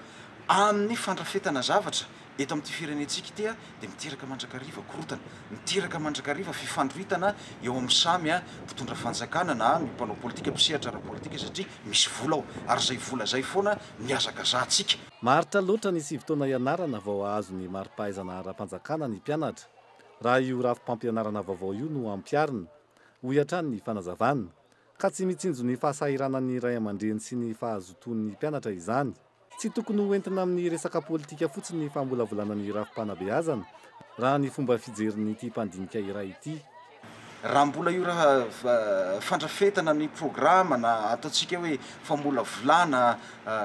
S1: amin'ny fandrafetana zavatra eto amin'ity firenentsika ity dia miteraka mandrakariva korontana, miteraka mandrakariva fifandroritana eo amin'ny samy mpitondra fanjakana na ny mpanao politika, mpisehatra ara-politika satria misy vola ao ary izay vola izay foana mihazakazahantsika.
S17: Maharitra loatra ny 9 taona ianarana vao hahazo ny mari-pahaizana ara-panjakana ny mpianatra, raha io rafi-pampianarana vaovao io no ampiharina, hoy hatrany ny fanazavana, ka tsy mitsinjo ny fahasahiranan'ny ray aman-dreny sy ny fahazotoan'ny mpianatra izany. Tsy tokony ho entina amin'ny resaka politika fotsiny ny famolavolana ny rafi-panabeazana, raha ny fomba fijerin'ity mpandinika iray ity.
S1: Raha mbola io raha fandrafetana ny programa na ataontsika hoe famolavolana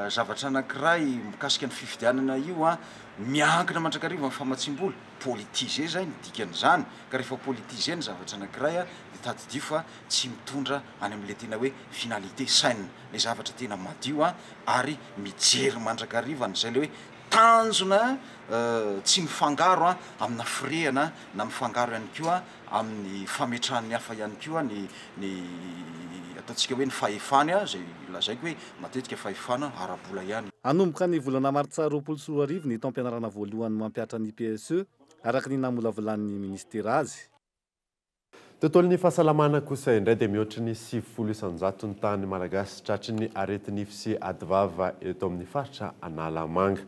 S1: zavatra anankiray mikasika ny fifidianana io an, miankina mandrakariva amin'ny famatsiam-bola, politisé izay ny dikan'izany, ka rehefa politisé ny zavatra anankiray dia tadidio fa tsy mitondra any amin'ilay tena hoe finalité saine, ilay zavatra tena madio ary mijery mandrakariva an'izay ilay hoe tanjona tsy mifangaro amina firehana na mifangaro ihany koa amin'ny fametrahan'ny hafa ihany koa ny ny ataontsika hoe ny fahefany izay lazaiko hoe matetika fahefana ara-bola ihany.
S17: Hanomboka ny volana martsa 2020 ny taom-pianarana voalohany mampihatra ny PSE, araka ny namolavolan'ny minisitera azy.
S6: Tontolon'ny fahasalamana kosa indray dia mihoatry ny 90 isan-jato ny tahan'ny Malagasy tratry ny areti-nify sy adi-vava eto amin'ny faritra Analamanga.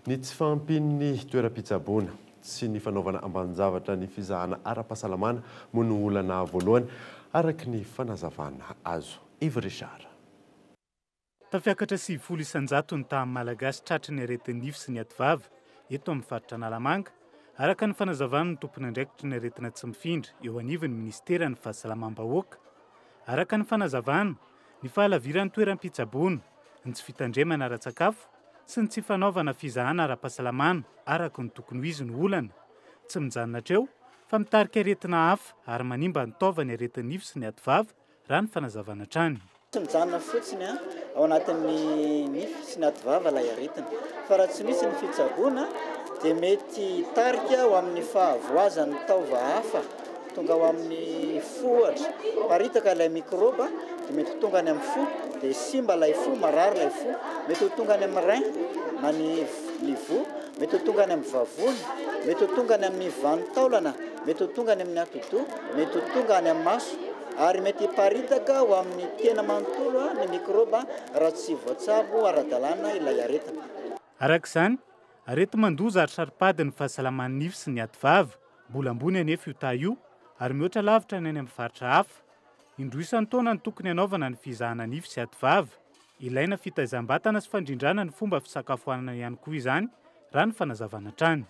S6: Ny tsy fahampian'ny toeram-pitsaboana sy ny fanaovana ambanin-javatra ny fizahana ara-pahasalamana moa no olana voalohany, araka ny fanazavana azo. Yves Richard.
S3: Tafiakatra 90 isan-jato ny tahan'ny Malagasy tratry ny aretin'ny nify sy ny ativava eto amin'ny faritra Analamanga, araka ny fanazavan'ny tompon'andraikitry ny aretina tsy mifindra eo anivon'ny minisiteran'ny Fahasalamam-bahoaka. Araka ny fanazavana, ny fahalaviran'ny toeram-pitsaboana, ny tsy fitandremana ara-tsakafo sy ny tsy fanaovana fizahana ara-pahasalamana araka ny tokony ho izy no olana. Tsy mijanona hatreo fa mitarika aretina hafa ary manimba ny taova ny aretin'ny nify sy ny ativava raha ny fanazavana hatrany.
S18: Tsy mijanona fotsiny ao anatin'ny nify sy ny ativava ilay aretina, fa raha tsy misy ny fitsaboana dia mety hitarika ho amin'ny fahavoazan'ny taova hafa, tonga ao amin'ny fo ohatra, miparitaka ilay mikraoba dia mety ho tonga any amin'ny fo, dia simba ilay fo, marary ilay fo, mety ho tonga any amin'ny rein na ny ny voa, mety ho tonga any amin'ny vavony, mety ho tonga any amin'ny vanin-taolana, mety ho tonga any amin'ny atidoha, mety ho tonga any amin'ny maso. Ary mety hiparitaka ho amin'ny tena manontolo ny mikraoba raha tsy voatsabo ara-dalàna ilay aretina.
S3: Araka izany, areti-mandoza ary saro-pady ny fahasalaman'ny nify sy ny ativava. Mbola ambony anefa io taha io ary mihoatra lavitra ny any amin'ny faritra hafa. Indroa isan-taona no tokony hanaovana ny fizahana nify sy ativava. Ilaina fitaizam-batana sy fandrindrana ny fomba fisakafoanana ihany koa izany, raha ny fanazavana hatrany.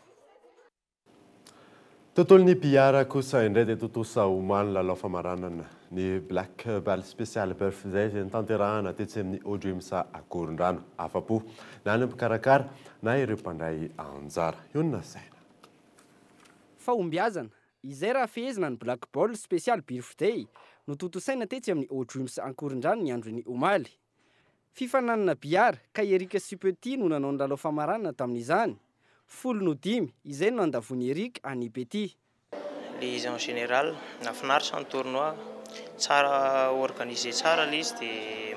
S6: Tontolon'ny billard kosa indray dia tontosa omaly ny lalao famaranana ny Black Ball Special Birthday izay notanterahana tetsy amin'ny O-Dreams Ankorondrano. Afa-po na ny mpikarakara na ireo mpandray anjara. Io no nasaina.
S19: Fahombiazana, izay raha fehezina ny Black Ball Special Birthday notontosaina tetsy amin'ny O-Dreams Ankorondrano ny andron'ny omaly. Fifaninanana billard ka i Eric sy Petit no nanao ny lalao famaranana tamin'izany. Folo no dimy, izay no nandavoan'i Eric an'i Petit.
S25: Le izy en général, nahafinaritra ny tournoi, tsara organisé tsara le izy de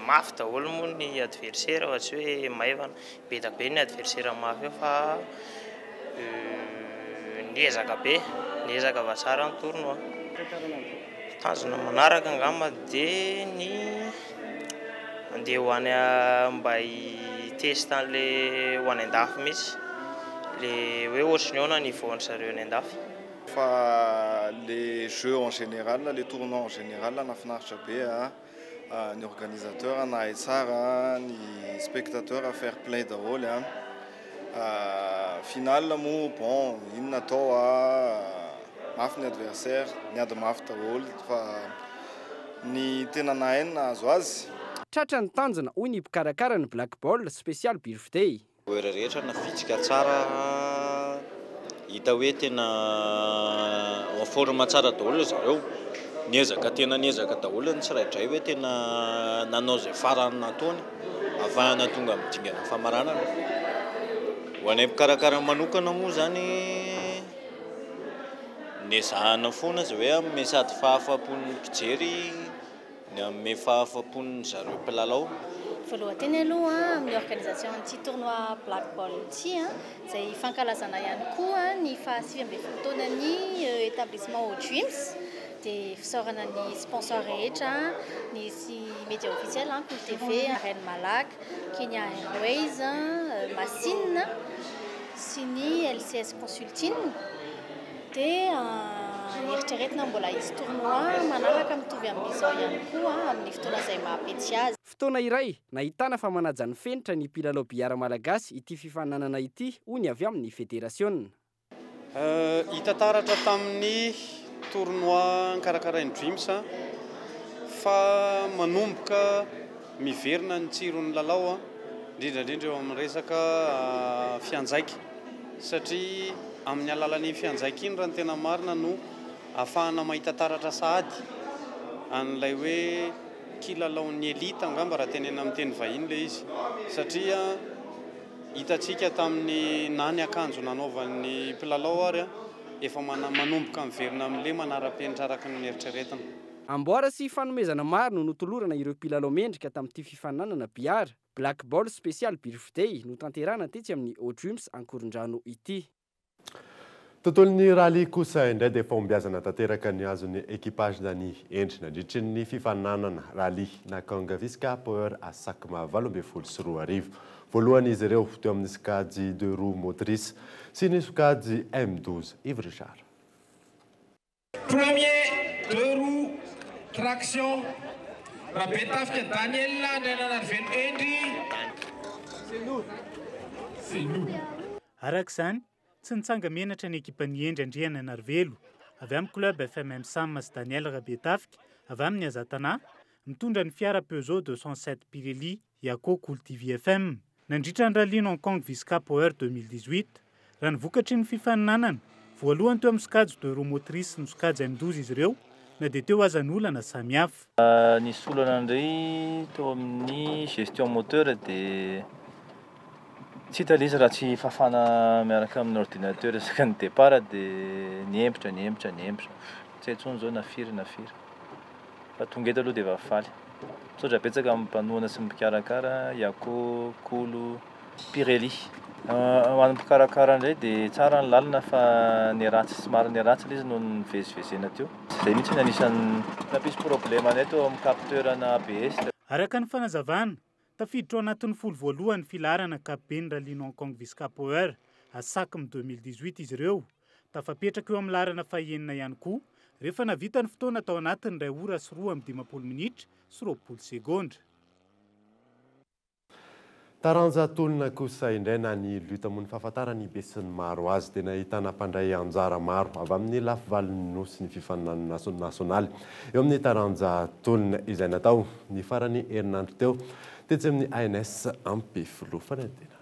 S25: mafy daholo moa ny adversaire fa tsy hoe maivana, be dia be ny adversaire mafy eo fa niezaka be, niezaka fa tsara ny tournoi. Tanjona manaraka angamba dia ny andeha ho any mba hi-test an'le ho any an-dafy mihitsy, le hoe ohatry ny ahoana niveau-ndry zareo any an-dafy.
S26: Fa le jeu en général, le tournoi en général nahafinaritra be a, ny organisateur nahay tsara, ny spectateur fair play daholo a, finale moa bon inona atao a, mafy ny adversaire, niady mafy daholo fa ny tena nahay no nahazo azy.
S19: Tratra ny tanjona, hoy ny mpikarakara ny Black Ball Special Birthday.
S16: Joueur rehetra navitrika tsara, hita hoe tena en forme tsara daholo ry zareo. Niezaka tena niezaka daholo ny tsiraidray hoe tena nanao izay farany nataony ahafahana tonga amin'ny dingana famaranana. Ho anay mpikarakara manokana moa izany nezahana foana izay hoe hanome sady fahafahampon'ny mpijery Ny hanome fahafapon'ny zareo mpilalao.
S2: Voalohan-teny aloha amin'ny organisation an'ity tournoi Black Ball ity izay fankalazana ihany koa ny faha 19 taonan'ny établissement O Dreams dia fisaorana ny sponsor rehetra, ny sy média officiel Kolo TV, Reine Malak, Kenya Airways, Massine sy ny LCS Consulting. Dia eritreretina mbola hisy tournoi manaraka mitovy amin'izao ihany koa amin'ny fotoana izay maha-petsy azy.
S19: Fotoana iray nahitana fa manaja ny fenitra ny mpilalao billard malagasy ity fifaninanana ity, hoy ny avy amin'ny federasiona.
S4: Hita taratra tamin'ny tournoi nokarakarain'ny Dreams fa manomboka miverina ny tsiron'ny lalao, indrindra indrindra eo amin'ny resaka fianjaika. Satria amin'ny alalan'iny fianjaika iny raha ny tena marina no ahafahana mahita taratra sahady an'ilay hoe kilalaon'ny elite angamba raha tenenina amin'ny teny vahiny ilay izy. Satria hitantsika tamin'ny na ny akanjo nanaovan'ny mpilalao ary efa manomboka miverina amin'ilay manara-penitra araka ny neritreretina.
S19: Amboara sy fanomezana maro no notolorana ireo mpilalao mendrika tamin'ity fifaninanana billard. Black Ball Special Birthday notanterahina tetsy amin'ny O Dreams Ankorondrano ity.
S6: Tontolon'ny rallye kosa indray dia fahombiazana tanteraka ny azon'ny Equipage Dany Hendry nandritry ny fifaninanana rallye Nakang Visca Power Asakma 2018. Voalohany izy ireo teo amin'ny sokajy deux roues motrices sy ny sokajy M12. Yves Richard.
S20: Premier deux roues traction Rabetafika Daniel Andriananarivelo Hendry.
S3: C'est nous. Araka izany, tsy nitsanga-menatra ny ekipan'i Hendry Andriananarivelo, avy amin'ny Club FMM Sam sy Daniel Rabetafika, avy amin'ny Azatana, mitondra ny fiara Peugeot 207 Pirelli Yako Kolo TV FM. Nandritra ny Rallye Hong Kong Visca Power 2018, raha ny vokatry ny fifaninanana, voalohany teo amin'ny sokajy deux roues motrices sy ny sokajy M12 izy ireo, na dia teo aza ny olana samihafa.
S21: Nisy olana indray teo amin'ny gestion moteur dia tsy hita ilay izy raha tsy fafana miaraka amin'ny ordinateur isaky ny départ dia niembotra, niembotra, niembotra. Tsy hay intsony izao na firy na firy. Fa tonga eto aloha dia efa faly. Misaotra betsaka amin'ny mpanohana sy ny mpikarakara, Yako, Kolo, Pirelli. Ho an'ny mpikarakara indray dia tsara ny lalana fa niharatsy somary niharatsy ilay izy noho ny nivezivezena teo. Izay mihitsy no anisan'ny nampisy problème anay teo amin'ny capteur ana ABS.
S3: Araka ny fanazavana, tafiditra ao anatin'ny folo voalohany filaharana ankapoben'ny Rallye Hong Kong Visca Power, Asakm 2018 izy ireo. Tafapetraka eo amin'ny laharana fahenina ihany koa rehefa nahavita ny fotoana tao anatin'ny iray ora sy 52 minitra sy 20 segondra.
S6: Taranja tolona kosa indray na ny lutte moa ny fahafantaran'ny besinimaro azy dia nahitana mpandray anjara maro avy amin'ny lafivalon'ny Nosy ny fifaninanana nasionaly eo amin'ny taranja tolona izay natao ny faran'ny herinandro teo tetsy amin'ny ANS Ampefiloha. Fanadihadiana.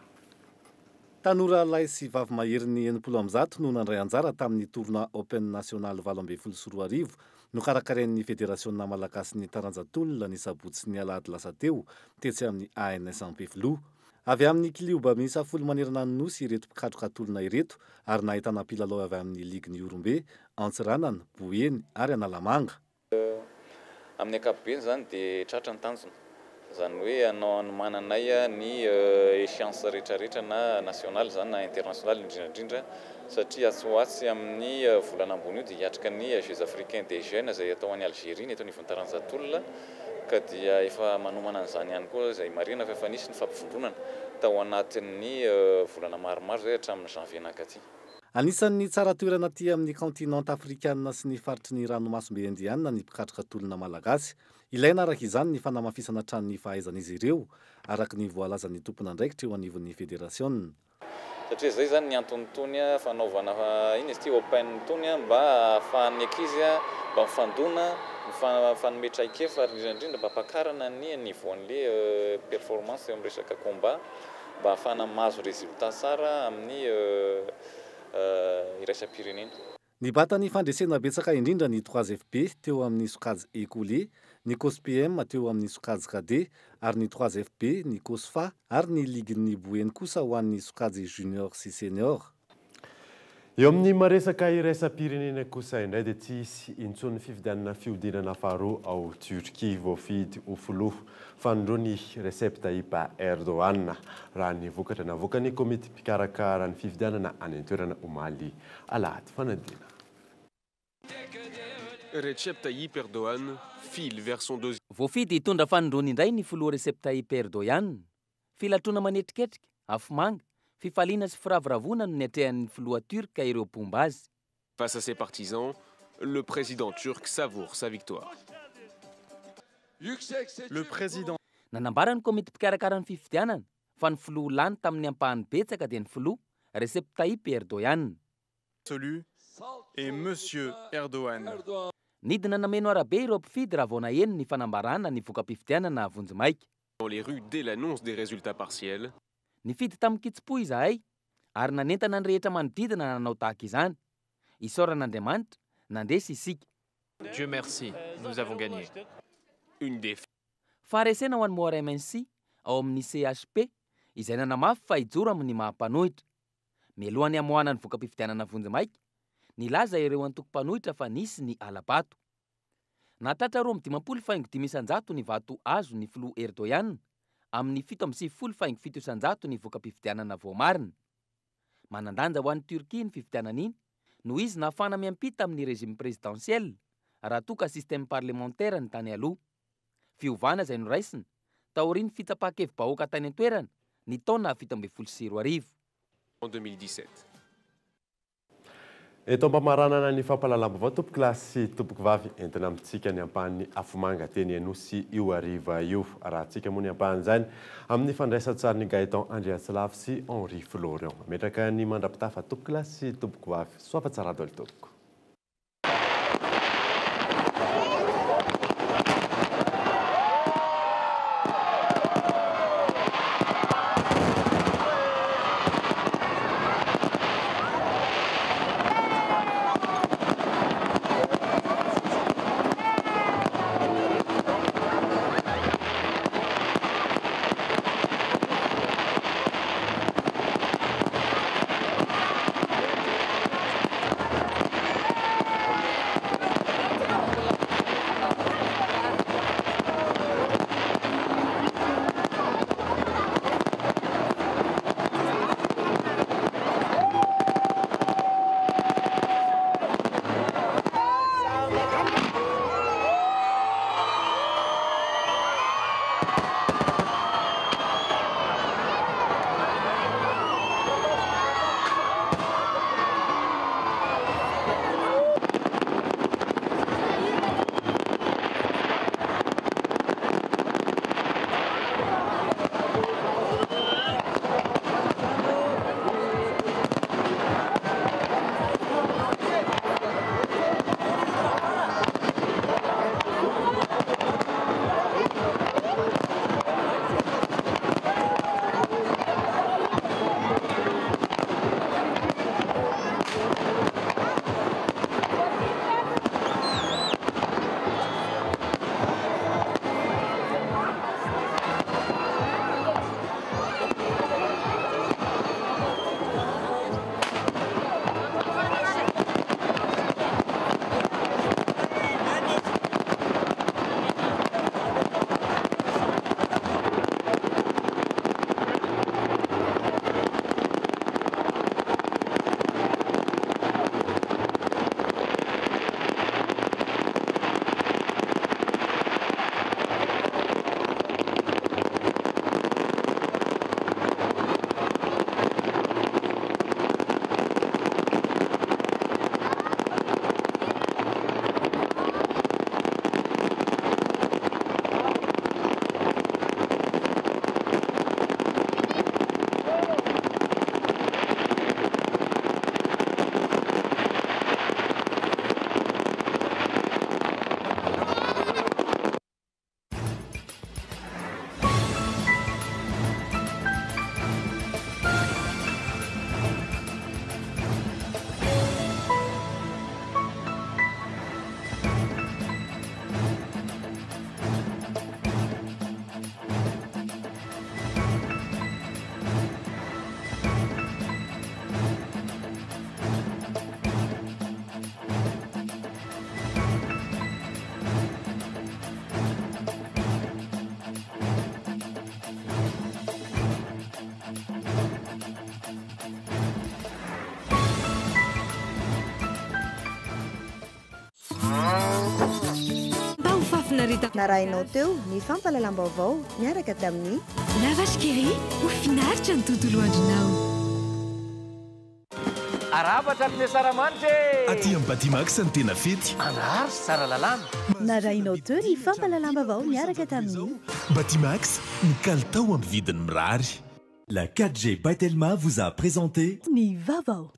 S17: Tanora lahy sy vavy maherin'ny 160 no nandray anjara tamin'ny tournoi Open National 2018 nokarakarain'ny Federasiona Malagasin'ny taranja tolona ny sabotsy sy ny alahady lasa teo tetsy amin'ny ANS Ampefiloha. Avy amin'ny klioba miisa 10 manerana ny Nosy ireto mpikatroka tolona ireto ary nahitana mpilalao avy amin'ny ligin'i Ihorombe, Antsiranana, Boeny ary Analamanga.
S22: Amin'ny ankapobeny izany dia tratra ny tanjona. Izany hoe hanao hanomananay ny échéance rehetra rehetra na nationale izany na internationale indrindra indrindra satria atsy ho atsy amin'ny volana ambony io dia hiatrika ny Jeux africains des jeunes izay hatao any Algérie ny eto anivon'ny taranja tolona ka dia efa manomana an'izany ihany koa izay marihina fa efa nisy ny fampivondronana tao anatin'ny volana maromaro izay hatramin'ny janvier nankaty.
S17: Anisan'ny tsara toerana aty amin'ny kaontinanta afrikanina sy ny faritry ny ranomasimbe indianina ny mpikatroka tolona malagasy. Ilaina araka izany ny fanamafisana hatrany ny fahaizan'izy ireo, araka ny voalazan'ny tompon'andraikitra eo anivon'ny federasiona.
S22: Satria izay izany ny antony itony fanaovana inona izy ity open itony mba ahafahan'ny ankizy mba mifandona Mifanome traikefa ary indrindra indrindra mba hampakarana ny niveau an'le performance eo amin'ny resaka combat mba hahafahana mahazo résultat tsara amin'ny iraisam-pirenena.
S17: Nibata ny fandresena betsaka indrindra ny 3FB teo amin'ny sokajy écolier, ny COSPM teo amin'ny sokajy cadet ary ny 3FB, ny COSFA ary ny ligin'ny Boeny kosa ho an'ny sokajy junior sy senior.
S6: Eo amin'ny maresaka iraisam-pirenena kosa indray dia tsy hisy intsony fifidianana fihodinana faharoa ao Turquie. Voafidy ho filoha fanindroany Recep Tayyip Erdogan raha ny vokatra navoakan'ny komity mpikarakara ny fifidianana any an-toerana omaly alahady fanadina.
S5: Recep Tayyip Erdogan file vers son deuxième.
S8: Voafidy hitondra fanindroany indray ny filoha Recep Tayyip Erdogan. Filatroana manetriketrika, afomanga, fifaliana sy firavoravoana no niatrehan'ny filoha turc ireo mpomba azy.
S5: Face à ses partisans, le président turc savoure sa victoire.
S26: Le président.
S8: Nanambara ny komity mpikarakara ny fifidianana fa ny filoha lany tamin'ny ampahany betsaka dia ny filoha Recep Tayyip Erdogan.
S26: Absolu est Monsieur Erdogan.
S8: Nidina nameno arabe ireo mpifidy raha vao naheno ny fanambarana ny voka-pifidianana vonjimaika.
S5: Dans les rues dès l'annonce des résultats partiels.
S8: Nifidy tamin-kitsim-po izahay ary nanentana ny rehetra manodidina nanao tahaka izany. Isaorana Andriamanitra, nandresy isika.
S5: Dieu merci, nous avons gagné. Une défaite.
S8: Faharesena ho an'i Muharrem Ince ao amin'ny CHP izay nanamafy fa hijoro amin'ny maha mpanohitra. Mialohan'ny hamoahana ny voka-pifidianana vonjimaika, nilaza ireo antoko mpanohitra fa nisy ny hala-bato. Nahatratra 52.5% ny vato azo ny filoha Erdogan amin'ny 97.7% ny voka-pifidianana voamarina. Manan-danja ho an'i Turquie iny fifidianana iny noho izy nahafahana miampita amin'ny régime présidentiel raha toa ka système parlementaire ny tany aloha. Fiovana izay noraisina taorian'ny fitsapan-kevi-bahoaka tany an-toerana ny taona 2017.
S5: En 2017.
S6: Eto am-pamaranana ny fampahalalam-baovao tompoko lahy sy tompoko vavy, entina amintsika ny ampahan'ny afomanga teny Anosy io hariva io. Arahantsika moa ny ampahan'izany amin'ny fandraisan-tsarin'i Gaëtan Andriantsilavo sy Henri Florian. Mametraka ny mandra-pitafa tompoko lahy sy tompoko vavy. Soava tsara daholo tompoko.
S7: Narahinao teo ny fampahalalam-baovao niaraka tamin'ny.
S9: La Vache qui rit, ho finaritra ny tontolo andronao.
S8: Arahaba hatramin'ny Asaramanitra e!
S10: Aty amin'ny Batimax ny tena fety.
S8: Andraharo sy Tsaralalàna.
S7: Narahinao teo ny fampahalalam-baovao niaraka tamin'ny.
S10: Batimax, ny kalitao amin'ny vidiny mirary.
S11: La 4G by Telma vous a présenté
S9: ny vaovao.